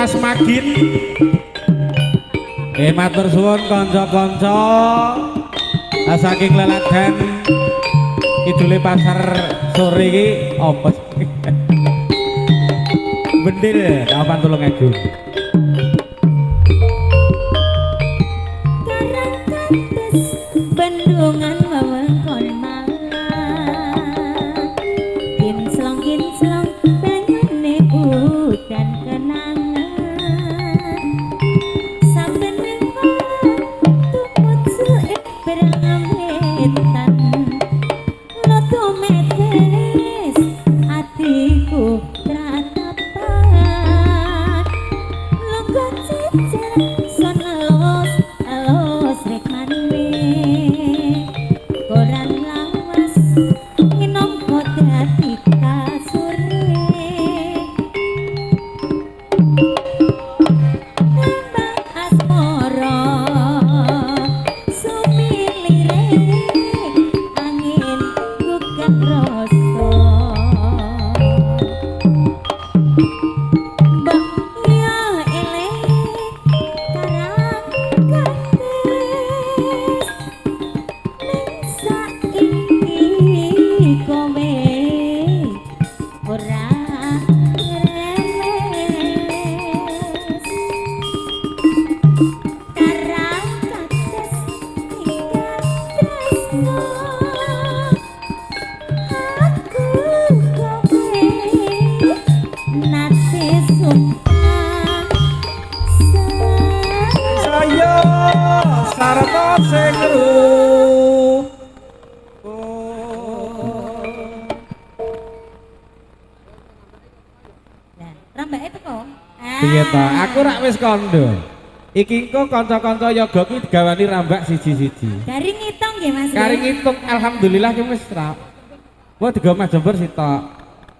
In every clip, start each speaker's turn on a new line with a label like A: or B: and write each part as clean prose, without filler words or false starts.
A: Mas Magin. Matur suwun kanca-kanca saking leladan kidule pasar sore iki apa sih? Bendil kapan Tulungagung.
B: Karang kates bendungan wewengkon Malang. Kinclong-kinclong banyune udan kenangan. Saben tumuju ing berwetan. Loto metes atiku tratapan. Longgo cecer son elus elus rekmane. Koran lawas minangka dadi kasure. Tembang asmara sumilire angin gugah rasa. Mbak ya eling karang kates ning saiki kowe ora ngremes. Karang kates tinggal tresno aku kowe nate sumpah
A: Saya sarta sing
B: Lah, rambake teko.
A: Piye ta? Aku rak wis kandha. Iki engko kanca-kanca yoga ki digawani rambak siji-siji.
B: Dari ngitung nggih Mas.
A: Kari ngitung alhamdulillah ki wis ra. Wah digawa Mas Jember sitok.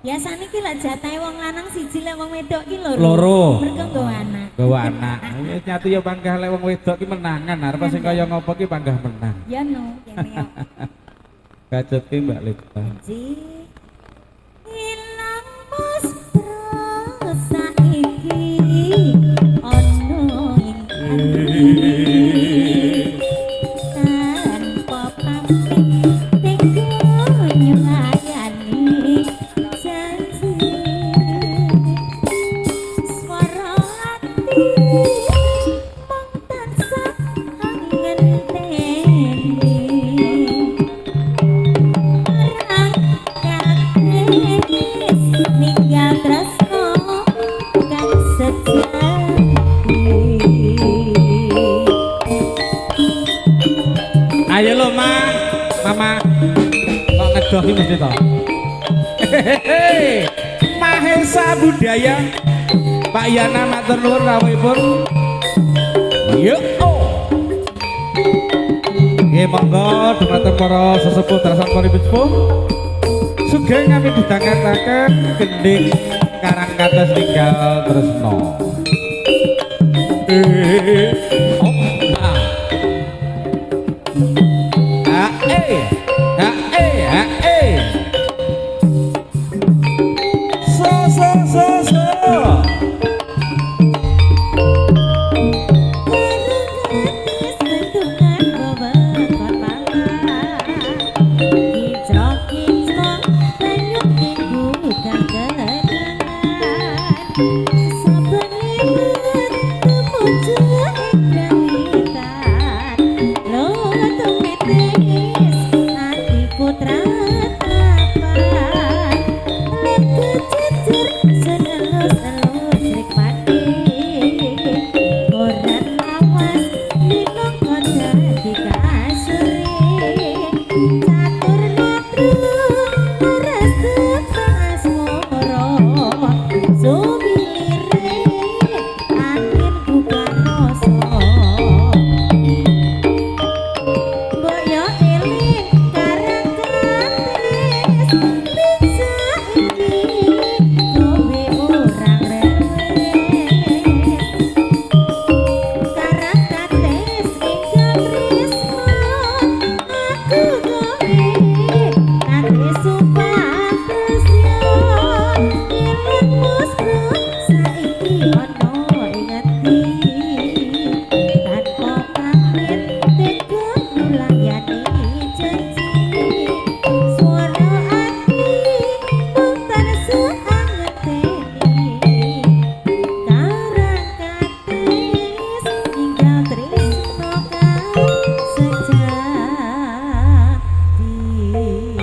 B: Biasane ki lak jatahe wong lanang siji lek wong wedok ki loro.
A: Loro.
B: Mergo nggawa anak.
A: Gawa anak. Wis nyatu ya panggah lek wong wedok ki menangan, arep sing kaya ngopo ki panggah menang.
B: Ya no, kene yo.
A: Kacet ki Mbak Lita.
B: Ji. Ilang muspro saiki ono ing ati. Tanpa pamit tega nyulayani janji. Swara ati mung tansah ngenteni. Karang kates ninggal tresno kang sejati.
A: Ayo lho, Ma. Mama. Kok ngedoh ki mesti to. Hehehe. Mahesa Budaya. Pak Yana matur nuwun rawuhipun. Yo. Nggih monggo dumateng para sesepuh darasan pun. Sugeng kami didhangetaken gendhing Karang Kates ninggal tresno. Oh, ah. Ah, eh. Ah, eh, ah.